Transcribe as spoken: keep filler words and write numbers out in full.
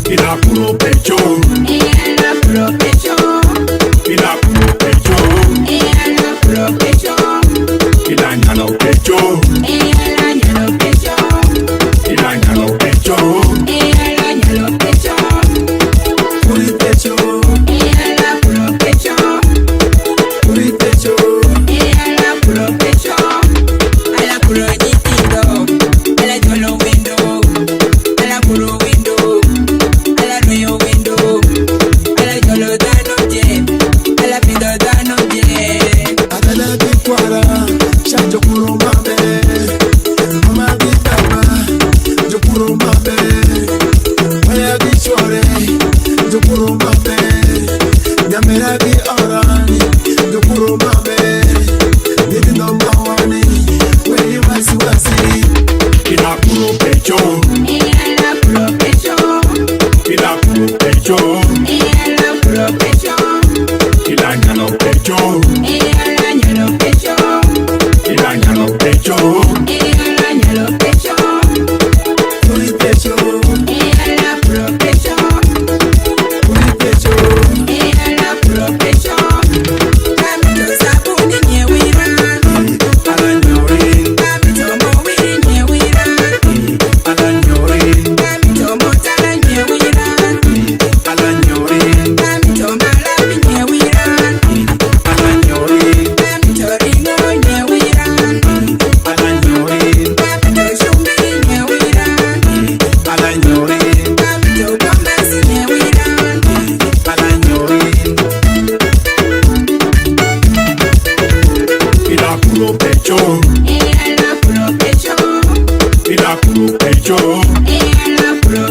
Ila puro pecho. Ila puro pecho. Ila puro pecho. Ila puro pecho. Ila nyalo pecho. Ila nyalo pecho. Ila nyalo pecho. Ila nyalo pecho. Puri pecho. Ila puro pecho. Puri pecho. Ila puro pecho. Ala puro nyitindo. Ala jolo windo. Ala puro windo. Ala nuyo windo. Ala jolo dano je. Ala pido dano je. Adala di kwara, sha jokuro mame. Mama di tama, jokuro mame. Waya di shore, jokuro mame. Nyamera di orani, jokuro mame. Nidi no mawani, weri wasi wasi. Ila puro pecho. Ila puro pecho. Ila puro pecho. Ila puro pecho. Ila nyalo pecho. Ila nyalo pecho. Ila nyalo pecho. Ila nyalo pecho. Puri pecho. Ila puro pecho. Puri pecho. Ila puro pecho. Kamito sabuni nyewira. Ala nyori. Kamito mowiri nyewira. Ala nyori. Kamito motala nyewira. Ala nyori. Kamito malabi nyewira. Ala nyori. Kamito ringo nyewira. Ala nyori. Kamito shumbi nyewira. Ala nyori. Kamito kombasi nyewira. Ala nyori. Ila puro pecho. Ila puro pecho. Ila puro pecho. Ila puro